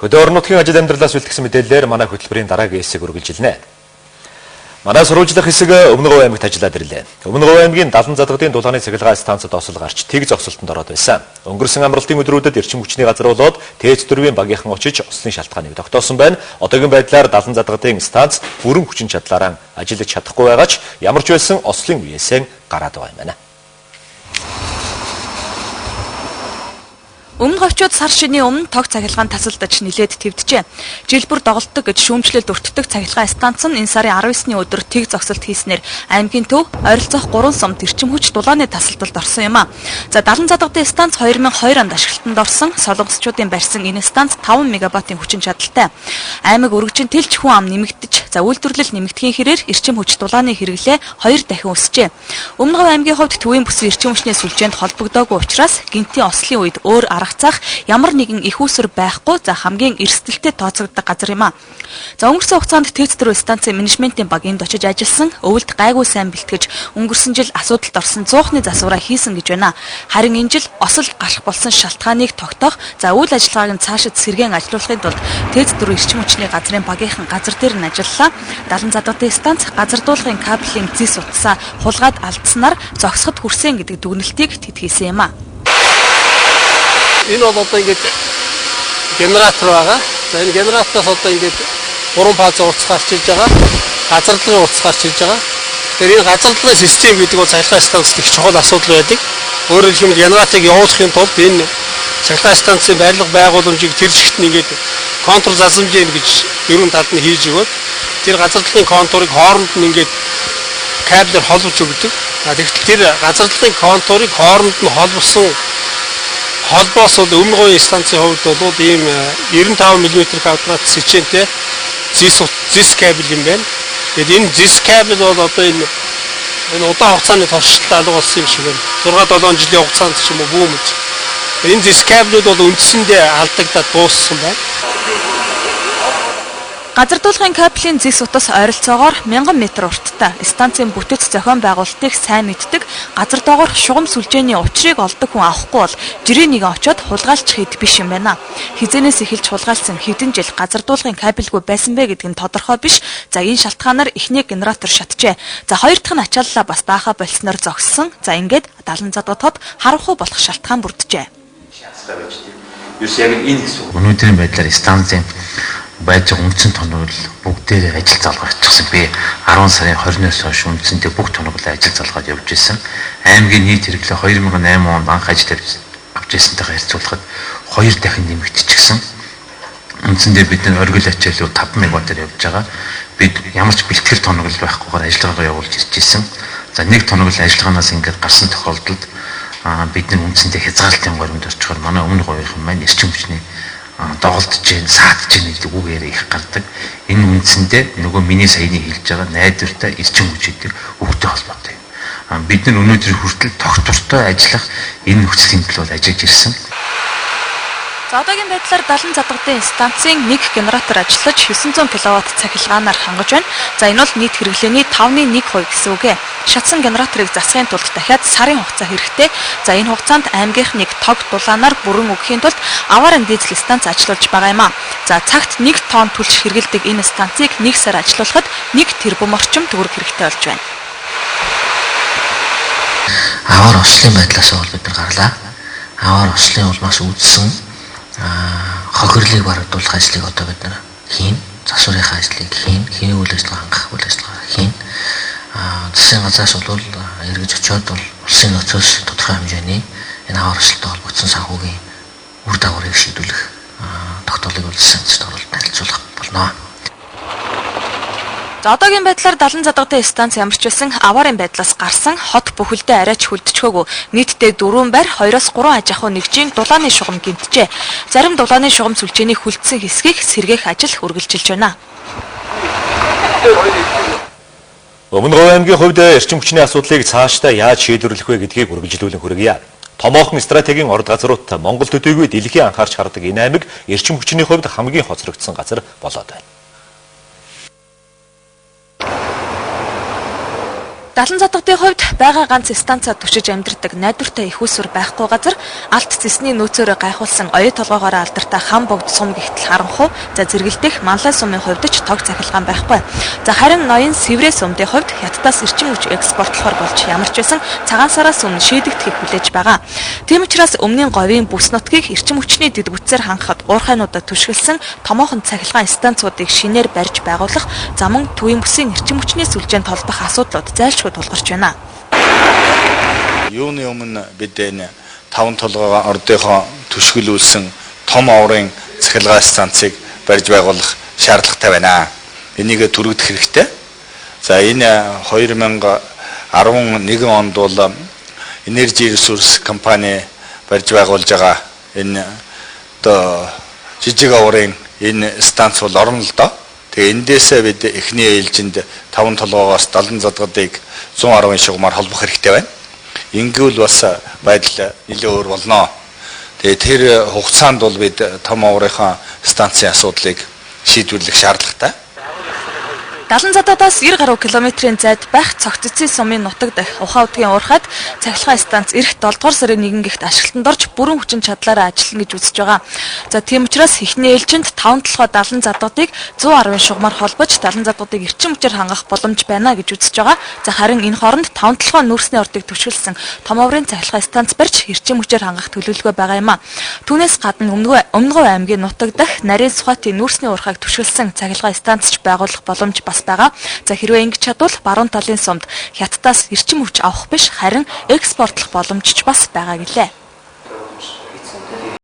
Хөдөө орон нутгийн ажил амьдралаас бэлтгэсэн мэдээллээр манай хөтөлбөрийн дараагийн хэсэг үргэлжилнэ. Манай сурвалжлах хэсэг Өмнө Говь аймагт ажиллаад ирлээ. Өмнө Говь аймгийн Далан задгадын дулааны цахилгаан станцад осол гарч тэг зогсолтонд ороод байсан. Өнгөрсөн амралтын өдрүүдэд эрчим хүчний газар болоод ТЭЦ-4-ийн багийнхан очиж ослын шалтгааныг тогтоосон байна. Одоогийн байдлаар Далан задгадын станц бүрэн хүчин чадлаараа ажиллаж чадахгүй байгаа ч ямар ч байсан ослын үеэсээ гараад байгаа юм байна. Өмнө говьчууд сар шинийн өмнө тог цахилгаан тасалдаж нилээд твджээ. Жил бүр доголддог гэж шүүмжлэлд өртдөг цахилгаан станц нь энэ сарын 19-ны өдөр тэг зогсолт хийснээр аймгийн төв ойролцоох 3 сумд эрчим хүч дулааны тасалдалд орсон юм а. За Далан задгадын станц 2002 онд ашиглалтанд орсон. Солонгосчуудын барьсан энэ станц 5 мегаваттын хүчин чадалтай. Аймаг өргөжин тэлж хүн ам нэмэгдэж, за үйлдвэрлэл нэмэгдэхийн хэрээр эрчим хүч дулааны хэрэглээ 2 дахин өсжээ. Өмнө говь аймгийн хувьд төвийн бүсийн эрчим хүчний сүлжээнд холбогдоогүй учраас гэнтийн ослын үед өөр арга ямар нэгэн их үүсвэр байхгүй, за хамгийн эрсдэлтэй тооцогддог газар юм а. За өнгөрсөн хугацаанд ТЭЦ-4 станцын менежментийн баг энд очиж ажилласан, өвөлд гайгүй сайн бэлтгэж өнгөрсөн жил асуудалд орсон 100-ны засвараа хийсэн гэж байна. Харин энэ жил осол гарах болсон шалтгааныг тогтоох, за үйл ажиллагааг нь цаашид сэргээн ажилуулахын тулд ТЭЦ-4 эрчим хүчний газрын багийнхан газар дээр нь ажиллалаа. Далан задгадын станц газардуулгын кабелийн зэс утсаа хулгаад алдсанаар зогсоход хүрсэн гэдэг дүгнэлтийг тэд хийсэн юм а. Энэ бол одоо ингээд генератор байгаа. За энэ генератороос одоо ингээд 3 фаз утас гарч иж байгаа. Газарлагын утас гарч иж байгаа. Тэгэхээр энэ газарлагын систем гэдэг бол цахилгаан станцд их чухал асуудал байдаг. Өөрөөр хэлбэл генераторыг явуулахын тулд энэ цахилгаан станцын барилга байгууламжийг тэр чигт нь ингээд контур зазамжийн гэж дөрвөн талд нь хийж өгөөд тэр газарлагын контурыг хооронд нь ингээд кабелээр холбож өгдөг. Тэгэхдээ тэр газарлагын контурыг хооронд нь холбосон холбоос бол Өмнө Говийн станцын хувьд бол ийм 95 мм квадрат сечентэй зэс кабель юм байна. Тэгээд энэ зэс кабель бол одоо энэ удаан хугацааны туршилтад алга болсон юм шиг байна. 6 7 жилийн хугацаанд ч юм уу бүүмж. Энэ зэс кабелүүд бол үндсэндээ алдагдаад дууссан байна. Газардуулгын кабелийн зэс утас ойролцоогоор 1000 м урттай. Станцын бүтэц зохион байгуулалтыг сайн мэддэг, газар доогоорх шугам сүлжээний учрыг олдог хүн авахгүй бол жирийн нэгэн очиод хулгайлчих хэд биш юм байна. Хизэнээс эхэлж хулгайлсан хэдэн жил газардуулгын кабельгүй байсан бэ гэдэг нь тодорхой биш. За энэ шалтгаанаар эхний генератор шатжээ. За хоёр дахь нь ачааллаа бас даахаа болсноор зогссон. За ингээд Далан задгадад харанхуй болох шалтгаан бүрджээ. Өнөөдрийн байдлаар станцын байж байгаа үндсэн тоног бүгдээрээ ажил залгаачихсан. Би 10 сарын 20-наас хойш үндсэндээ бүх тоноглоо ажил залгаад явж исэн. Аймгийн нийт хэрэглээ 2008 онд анх ажил авч ирсэнтэйгээ харьцуулахад 2 дахин нэмэгдчихсэн. Үндсэндээ бид нар оргил ачаалал 5 мегаваттаар явж байгаа. Бид ямар ч бэлтгэл тоноглол байхгүйгээр ажиллагаагаа явуулж ирж исэн. За нэг тоноглол ажиллагаанаас ингээд гарсан тохиолдолд бид нар үндсэндээ хязгаарлалтын горимд орчихоор манай Өмнө Говийнхан маань эрчим хүчний доголдож гин, саадж гин гэдэг үг яриа их гардаг. Энэ үндсэндээ нөгөө миний саяны хэлж байгаа найдвартай эрчим хүч гэдэг үгтэй холбоотой юм. Бид нар өнөөдөр хүртэл тогтвортой ажиллах энэ нөхцөлийн төлөө ажиллаж ирсэн. За одоогийн байдлаар Далан задгадын станцын нэг генератор ажиллаж 900 кВт цахилгаанаар хангаж байна. За энэ бол нийт хэрэглээний 5.1% гэсэн үг ээ. Шатсан генераторыг засахын тулд дахиад сарын хугацаа хэрэгтэй. За энэ хугацаанд аймгийнхныг тог дулаанаар бүрэн өгөхийн тулд аварын дизель станц ажиллуулж байгаа юм а. За цагт 1 тонн түлш хэрэглэдэг энэ станцыг 1 сар ажиллуулахад 1 тэрбум орчим төгрөг хэрэгтэй болж байна. Аваар ослын байдлаас бол бид нар гарлаа. Аваар ослын улмаас үүдсэн хохирлыг барагдуулах ажлыг одоо бид нар хийн. Засварынхаа ажлыг хийн. Хэний үйл ажиллагаа хангах үйл ажиллагаа хийн. Засгийн газраас бол эргэж очиод бол улсын нөөцөөс тодорхой хэмжээний энэ аваар ослолтой холбогдсон санхүүгийн үр дагаврыг шийдвэрлэх тогтоолыг бол засгийн газарт оруулалт танилцуулах болно. За одоогийн байдлаар Далан задгадын станц ямар ч байсан аварын байдлаас гарсан хот бүхэлдээ арайч хүлдчихөөгүй. Нийтдээ 4 байр 2-оос 3 аж ахуй нэгжийн дулааны шугам гэмтжээ. Зарим дулааны шугам сүлжээний хүлдсэн хэсгийг сэргээх ажил үргэлжилж байна. Өмнө Говь аймгийн хувьд эрчим хүчний асуудлыг цаашдаа яаж шийдвэрлэх вэ гэдгийг үргэлжлүүлэн хүргье. Томоохон стратегийн орд газрууд Монгол төдийгүй дэлхийн анхаарч хардаг энэ аймаг эрчим хүчний хувьд хамгийн хоцрогдсон газар болоод байна. Далан задгадын хувьд байгаа ганц станцаа түшиж амьдардаг найдвартай их усүр байхгүй газар алт цэсний нөөцөөрөө гайхуулсан оюу толгоогоор алдартай хам богд сум гихтэл харанхуй, за зэрэгэлдэх Манлай сумын хувьд ч тог цахилгаан байхгүй. За харин ноён Сэврээ сумдын хувьд Хятадаас эрчим хүч экспортлохоор болж ямар ч байсан цагаан сараас өмнө шийдэгдэхийг хүлээж байгаа. Тийм учраас өмнгийн говийн бүс нутгийг эрчим хүчний дэд бүтцээр хангахад уурхайнуудад түшгэлсэн томоохон цахилгаан станцуудыг шинээр барьж байгуулах, за мөн төвийн бүсийн эрчим хүчний сүлжээнд холбох асуудлууд зайлшгүй тулгарч байна. Юуны өмнө бид энэ таван толгой ордынхоо түшгэлүүлсэн том оврын цахилгаан станцыг барьж байгуулах шаардлагатай байна. Энийг түргэх хэрэгтэй. За энэ 2011 онд бол Energy Resource компани барьж байгуулж байгаа энэ одоо жижиг оврын энэ станц бол орно л доо. Тэгээ эндээсээ бид эхний ээлжинд таван толгоогоос далан задгадыг 110 шугамар холбох хэрэгтэй байна. Ингэвэл бас байдал нэлээд өөр болно. Тэгээ тэр хугацаанд бол бид том оврынхаа станцын асуудлыг шийдвэрлэх шаардлагатай. Далан зададаас 90 гаруй километрийн зайд байх Цогцэцийн сумын нутаг дахь Ухаан удгийн уурхайд цахилгаан станц эх 7 дугаар сарын 1 гихт ашиглалтанд орж бүрэн хүчин чадлаараа ажиллана гэж үзэж байгаа. За тийм учраас эхний ээлжинд таван толгой далан задгадыг 110 шугамар холбож далан задгадыг эрчим хүчээр хангах боломж байна гэж үзэж байгаа. За харин энэ хооронд таван толгой нүүрсний ордыг түшгэлсэн том оврын цахилгаан станц барьж эрчим хүчээр хангах төлөвлөгөө байгаа юм а. Түүнээс гадна Өмнөговь аймгийн нутаг дахь Нарийн Сухатын нүүрсний уурхайг түшгэлсэн цахилгаан станц ч байгуулах боломж бас байгаа. За хэрвээ ингэж чадвал баруун талын сумд Хятадаас эрчим хүч авах биш харин экспортлох боломж ч бас байгаа гэлээ.